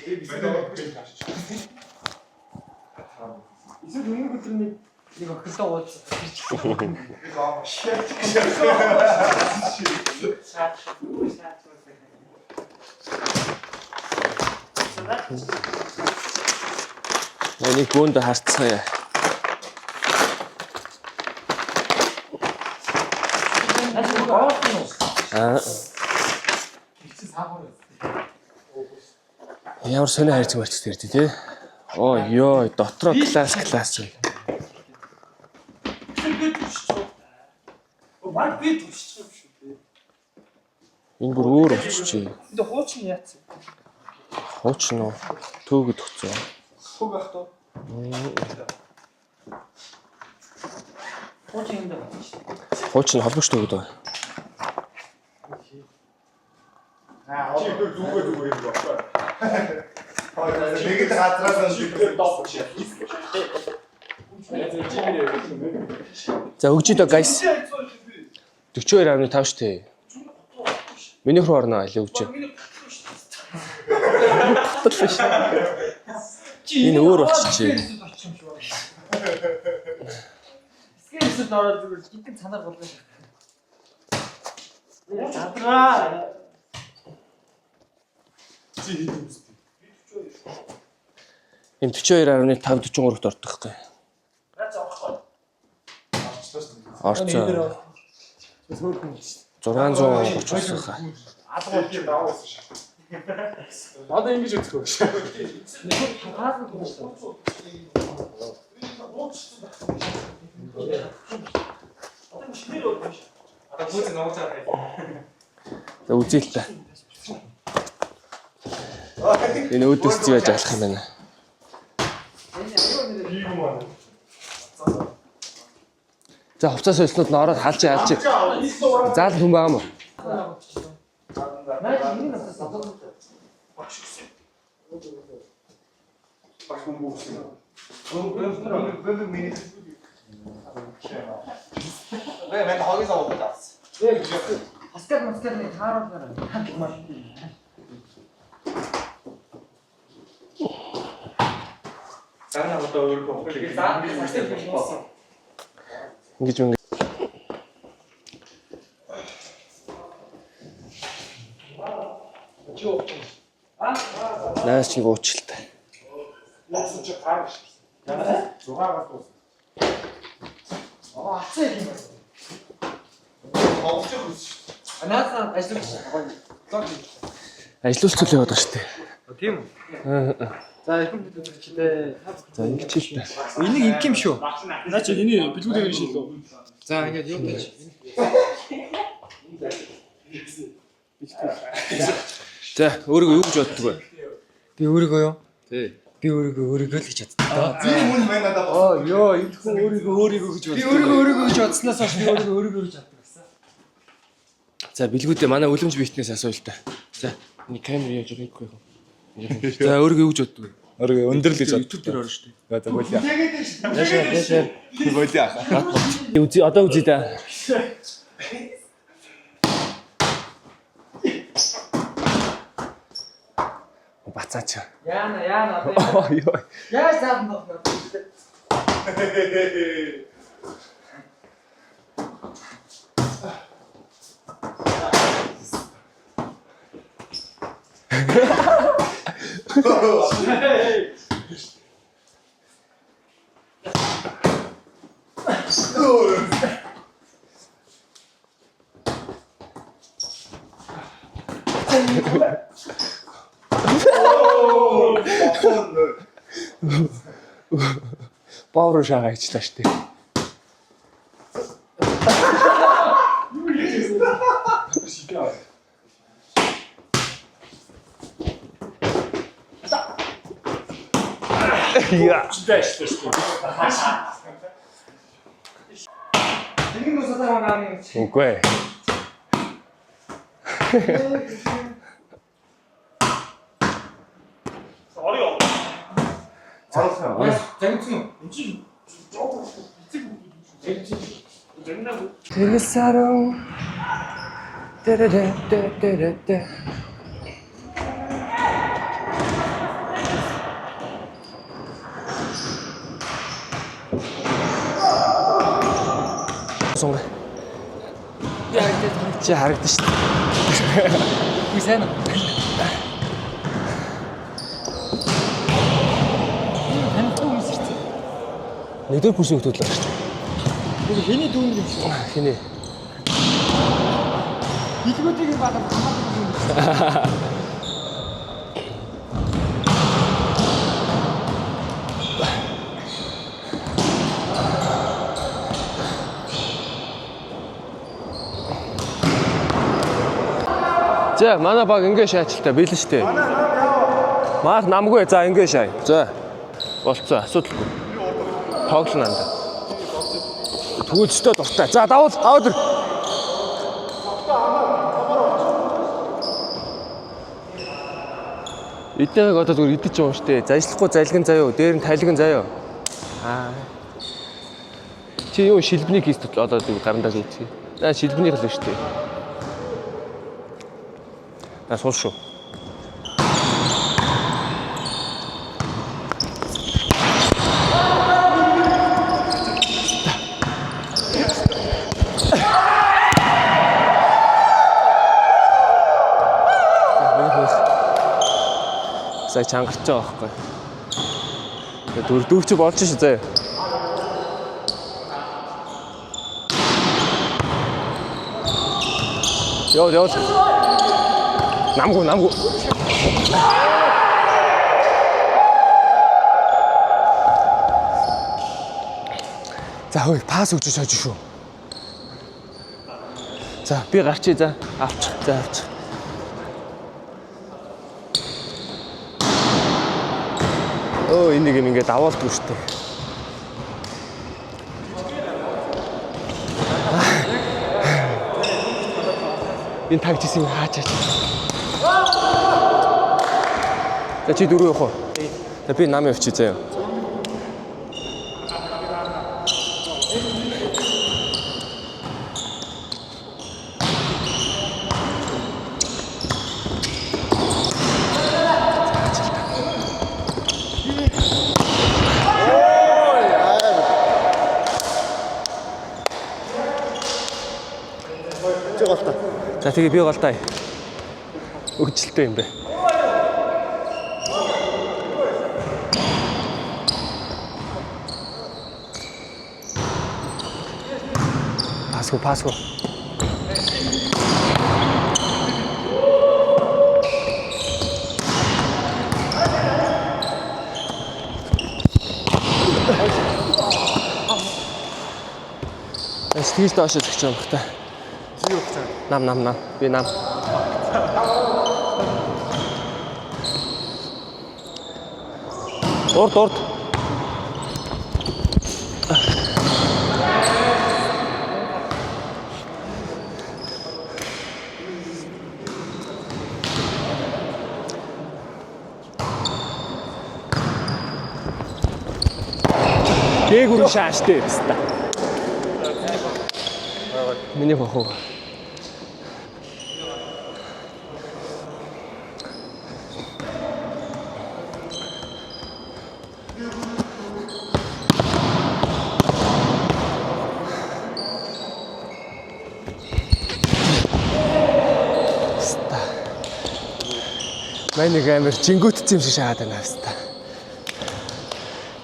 Эсвэл өмнөх өдөр нэг нэг охинтой уулз ирчихсэн. Энийг гүөнд харцгаая. Аа. Ямар сонио хайрцаг барьцдаг тэр тий. Оо ёо, дотроо класс класс. Баг би туршчих юм шүү дээ. Энэ бүр өөр болчихжээ. Энэ хуучин яатсан. Хуучин уу? Төөгд өгцөө. Хөг байх тоо. Хуучин юм даа байна шүү. Хуучин холбогч төөгд байна. Чи зүгээр зүгээр юм баггүй. Нэг л газраас Чи тэр доо чи. За өгч дөө guys. 42.5 штэ. Миний рүү орно аль өгч. Энэ өөр болчихжээ. Скин эсвэл ороод зүгээр гинтэн цанаар болгоно. Задраа. Чи хэд юм бэ? Энэ 42.5 43-т ордог байхгүй. Наац авахгүй. Орцоо. 630 хаа. Алга давуулсан шүү. Одоо ингэж үзэх үү? Хаасан юм шүү. Одоо пүүз нууж байгаа. За үзье л та. Энэ өөдөөс зүй яаж алах юм байна. Ийм юм аа. За хувцас сольснууд нь ороод халж алж. Заал хүн байгаа юм уу? Наа энэ насаас садаг. Багш хүн бүгсэн. Бөб миний. Бэ мен хогийн савд авсан. Паскал маскал нэг тааруулнараа. Дараа нь одоо өөрөө хохирол. Ингэж ингэ. Наас чиг уучлалтай. Нуусан чи гар шүү. 6-аас дуусна. Аа ацаа юм байна. Тоглож байгаа шүү. Наасаа ажиллаж гоё. Лог. Ажиллуулцул яваад байгаа шүү дээ. Тийм үү? За их юм өдрчлээ. За ингэж л та. Энийг ингэх юм шүү. Наа чи энэ бэлгүүдээр юм шилүү. За ингээд юу гэж. За өөрийгөө юу гэж боддог вэ? Би өөрийгөө юу? Тий. Би өөрийгөө өөрийгөө л гэж боддог. Би мөн мэн надад Оо ёо, Энэ хүн өөрийгөө өөрийгөө гэж би өөрийгөө өөрийгөө гэж бодсноос хойш би өөрийгөө өөрийгөө гэж боддог гэсэн. За бэлгүүдээ манай үлэмж биетнээс асууя л та. За энэ камер яаж байгаагүй юм. За өөрийгөө юу гэж боддог вэ? Өөрийгөө өндөр л гэж боддог. YouTube дээр орно шүү дээ. За болиа. Яшаа яшаа. Болиа. Үзье одоо үзье да. Бацаач. Яана яана одоо Оо ёо. яаж заах юм бэ? Бовруу шагаа хийчлээ шүү дээ. Яа. Тэгин нусаа наа нэг. Үгүй ээ. Загцсан уу? Тэрсарон. Тэрэ тэрэ тэрэ. сунгаа. Чи харагдсан шүү дээ. Үгүй сайн уу? Танихгүй хүмүүс ирсэн. Нэгдүгээр курсын хүмүүс л байгаа шүү дээ. Тэр хэний дүүнер юм шиг. Хинэ. Билгүүдийг багаар хамаагүй юм. За манай баг ингэ шаачлаа бэлэн штэ. Маар намгүй за ингэ шаа. За. Болцоо асуудалгүй. Тоглоно анда. Тэгвэл өстө дуртай. За давуул аваад ир. Эднийг одоо зүгээр идэж байгаа юм штэ. Зажлахгүй залгин заяо. Дээр нь талгин заяо. Аа. Чи юу шилбэний хийс одоо зүгээр гарандаа үзье. За шилбэнийх л штэ. За суул шүү. За, миний хөх. Сая чангарч байгаа байхгүй. Тэгээ дөрөв дөрөв чи болж шүү заяа. Йоо ёо. Намгүй намгүй. За хөөе пас өгч шааж шүү. За би гарчээ за авчих. За авчих. Өө энэ нэг юм ингээд даваалдгүй шүү дээ. Энэ тагч исэн хаач хаач. За чи дөрөв явах уу? За би нам явчих заяа. Чи голтой. За тэгээ би голдаа. Өгчлөлтэй юм бэ. Пасгүй, пасгүй. Сэтгэл доош зөгч юм бах та. Нам нам нам. Би нам. Урд урд. Дээгүр шааштай баста. Миний хохоо. Ста. Манай нэг амир жингөтцэн юм шиг шаагаад байна ста.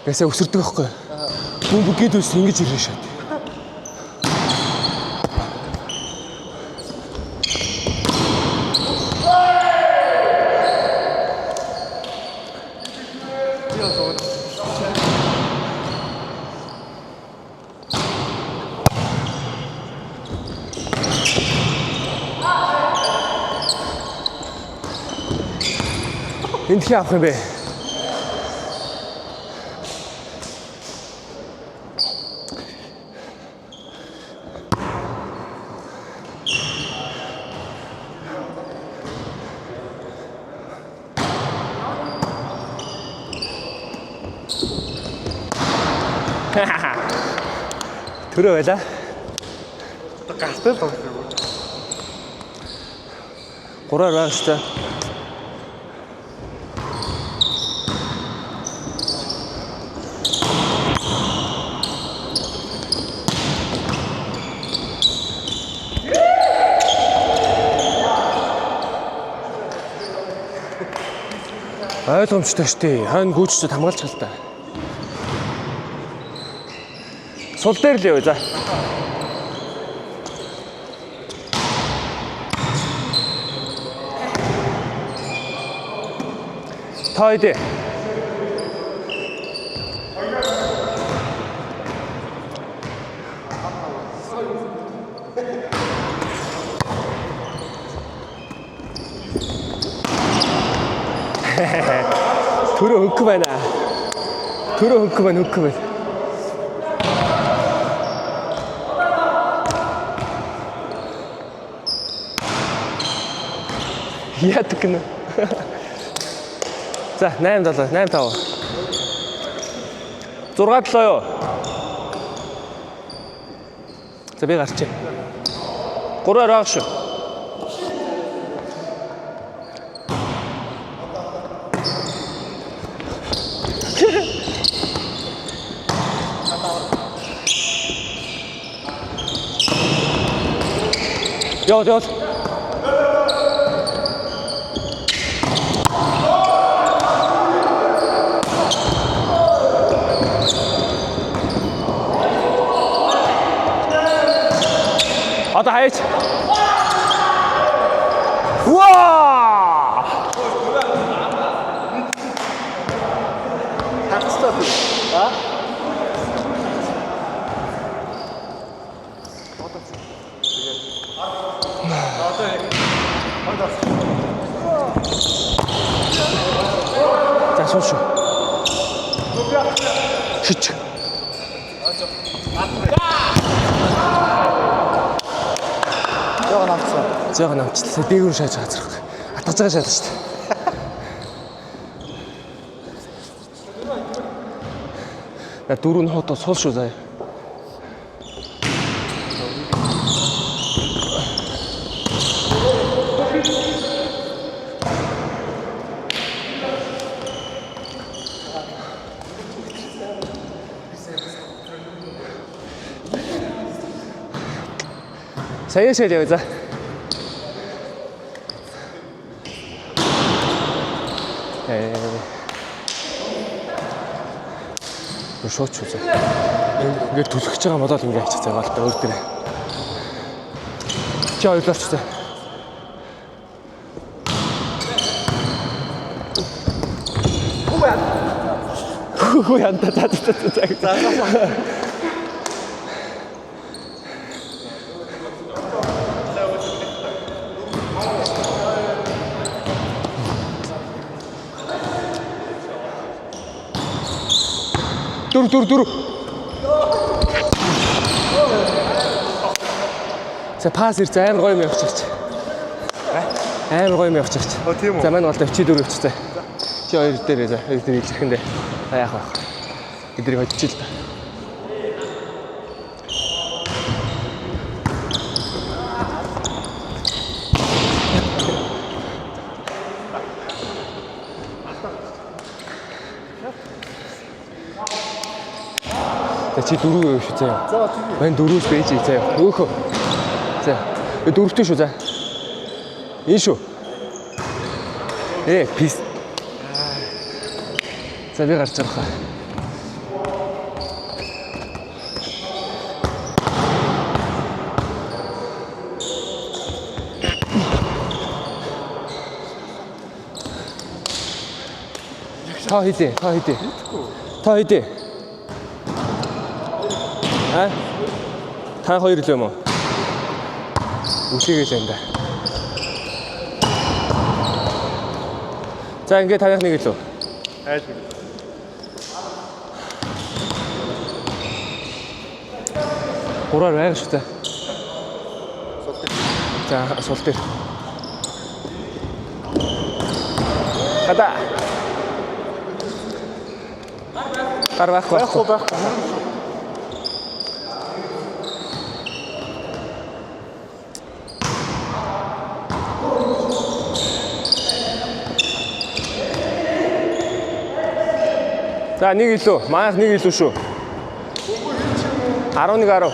Гэсээ өсөрдөг байхгүй. Бөмбөг гээд ус ингэж ирнэ шат. Энд хий авах юм бэ? Төрөө байла. Гартай л тоглох. Гураар байгаа шүү дээ. Ойлгомжтой штэ. Хойно гүйччихэд хамгаалж гал та. Сул дээр л явъя за. Та хэдий. Төрөө хөнгө байна. Төрөө хөнгө байна, хөнгө байна. Яадаг гэнэ. За 8 7 8 5. 6 7 юу? За би гарчээ. 3-аар байгаа шүү. Яваад яваад. Одоо хаяач. Ваа! Харцтай би. А? За сууш шүү. Шич. Яга намцсан. Зөөх намчлаа. Дээгүүр шааж газрах. Атгаж байгаа шаалаа шүү дээ. На дөрөв нь хотоо сул шүү заяа. За яшээ яваа за. Ээ. Шууч үзээ. Ингээд түлхэж байгаа модол ингээд хайчих зайгаа л да өөр дээр. Чи хоёрлооч зэ. Хүү янда за за за за. Дөрөв дөрөв дөрөв. За пас ирж амар гоё юм явчихч. Амар гоё юм явчихч. тийм үү? За мань бол чи дөрөв явчих за. Чи хоёр дээр за хоёр дээр илэрхэндээ. За яах вэ? Эдрийг ходжиж л та. За чи дөрөв яв шүү заяа. За тийм. Мань дөрөвс бэж заяа. Өөхөө. За. Э дөрөвтэй шүү за. Энэ шүү. Э пис. За би гарч байгаа. Та хийдэ, та хийдэ. Та хийдэ. А? Та хоёр л юм уу? Үлээгээл юм да. За ингээд таних нэг илүү. Айл нэг. Гураар байгаа шүү дээ. За сул дээр. Хада. Гар байхгүй. Байхгүй байхгүй. За нэг илүү. Манайх нэг илүү шүү. 11 10.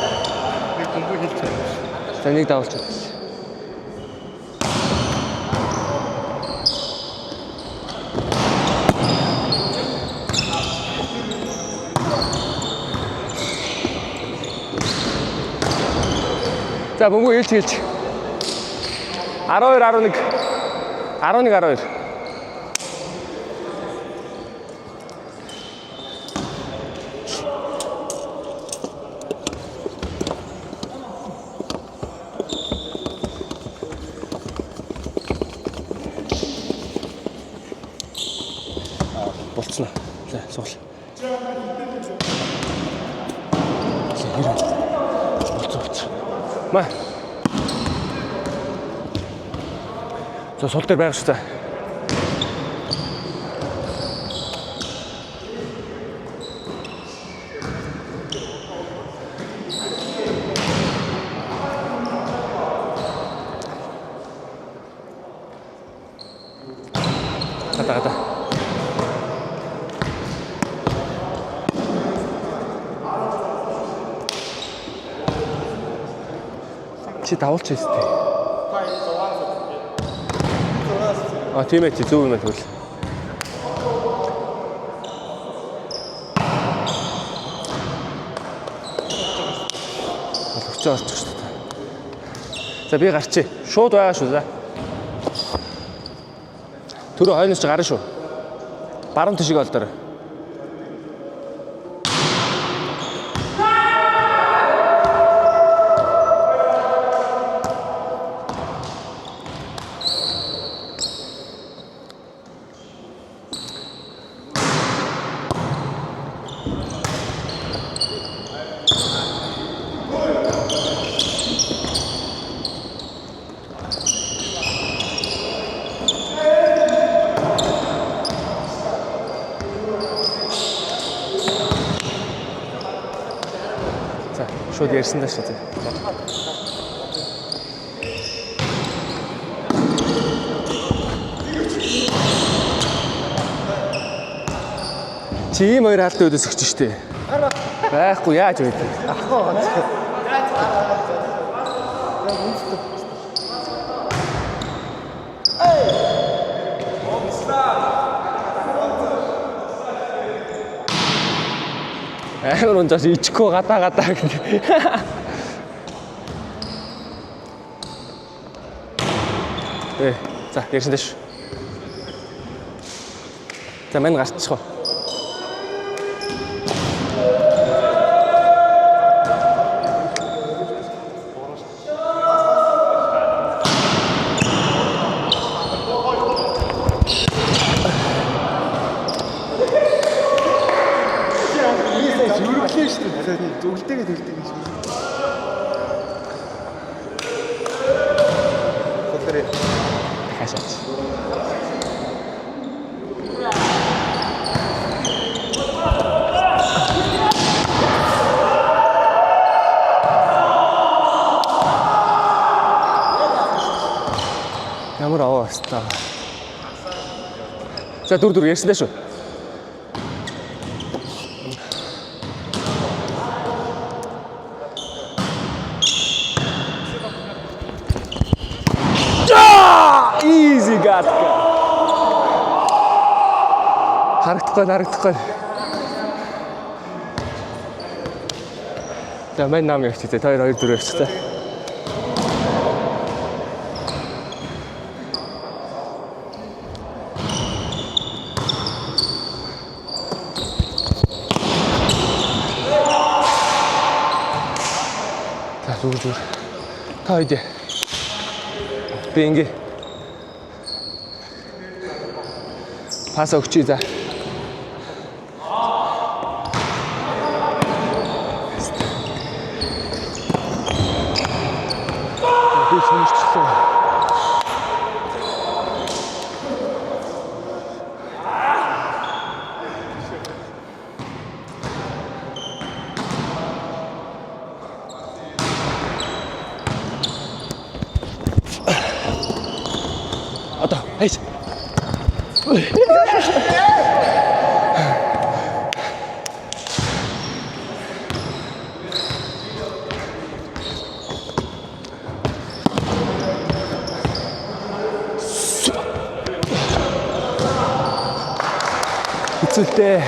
Нэг бөмбөг хэлж байна. За нэг давуулж чадлаа. За, бөмбөг илч илч. 12 11. 11 12. Болцсон. За, сугал. За, хэрэг. Болцсон, болцсон. Ма. За, сул дээр байгаа шүү за. Гата гата. Чи давуулч байсан тий. А, тийм ээ, чи зөв юм байна тэгвэл. Бол өчөө орчих шүү дээ. За, би гарчээ. Шууд байгаа шүү за. Түрүү хойноос ч гарна шүү. Баруун тишиг олдорой. За, шууд ярьсан даа шүү дээ. Чи ийм хоёр хаалтын өдөөс өгч штэ. Байхгүй яаж вэ? Амар унжаас ичихгүй гадаа гадаа гэх. Э, за ярьсан дэш. За мань гарчих уу. Зүрхлээ шүү дээ. Зүгэлтэйгээ төлдөг юм шиг. Сул дээр. Дахиад шаач. Ямар аваа баста. За, дүр дүр ярьсан даа шүү. Easy гатка. Харагдахгүй, харагдахгүй. За, мань нам явчих те. 2 2 4 явчих те. За, зүгээр зүгээр. Та хоёд. Би ингээ пас өгчий за. Би чөмөрчлөө. Одоо хайш. Хэцүүлтэй.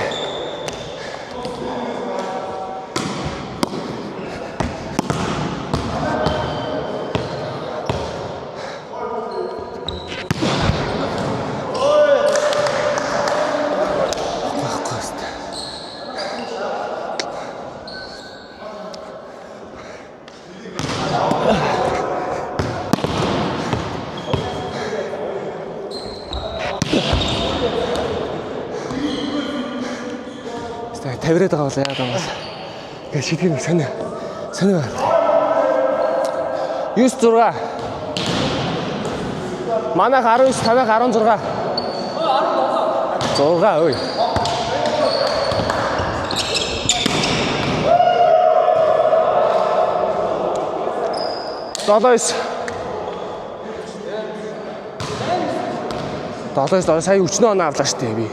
За тавираад байгаа бол яагаад байгаа бол. Ингээ шидэх нэг сонио. Сонио байна. 9 6. Манайх 19, танайх 16. 6 ой. 7 9. 7 9 сая өчнөө оноо авлаа штэ би.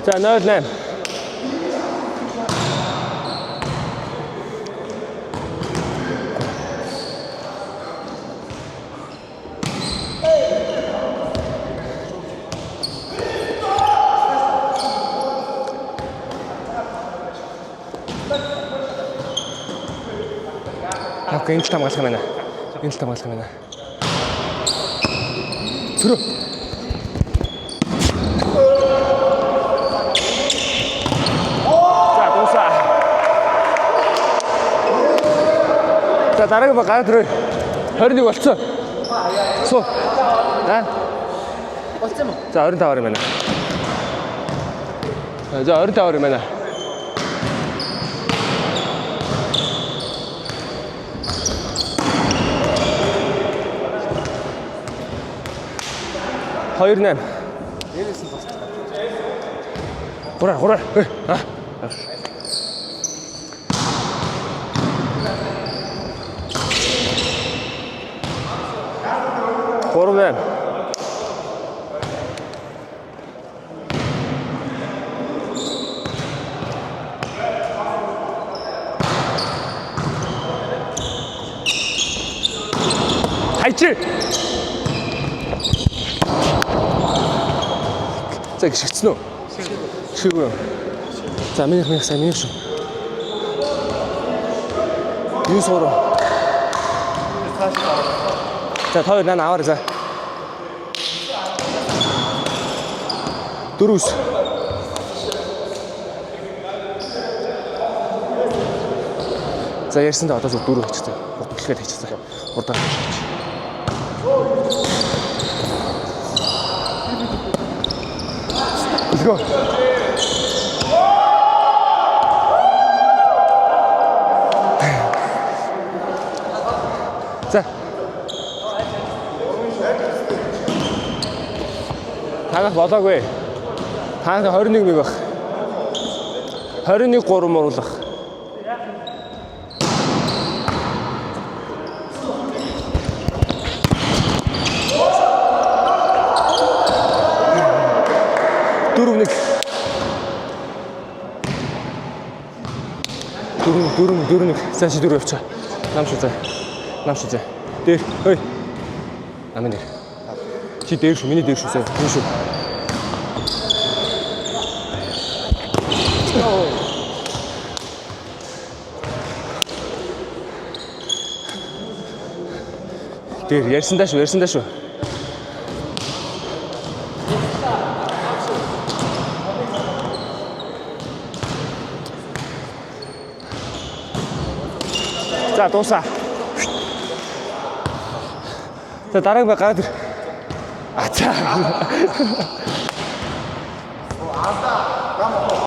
За 08. Окей, энэ л хамгаалах юм байна. Энэ л хамгаалах юм байна. Төрөө. За дуусаа. За дараагийн баг гараад ирээ. 21 болцсон. Суу. Аа. Болцсон юм уу? За 25 юм байна. За 25 юм байна. Хоёр найм. Дээрээс нь босч. Гураа гураа. Эй, аа. Гурав найм. Хайчи. За гიშгцэн үү? Шиггүй юу? За минийх минийх сайн минийх шүү. Юу сурав? За та хоёр наа аваарай за. Дөрөвс. За ярьсандаа одоо зөв дөрөв хийчих заа. Урд бэлгээд хийчих заа. Урдаа хийчих. Let's go. За. Танах болоогүй. Танах 21 мэг баг. 21 3 мууруулах. Дөрөв нэг. Дөрөв дөрөв дөрөв нэг. За чи дөрөв явчаа. Нам шүү за. Нам шүү за. Дээр. Хөөе. Намын дээр. Чи дээр шүү. Миний дээр шүү. За. Энэ шүү. Дээр ярьсандаа шүү. Ярьсандаа шүү. За дуусаа. За дараагийн баг гараад ир. А за.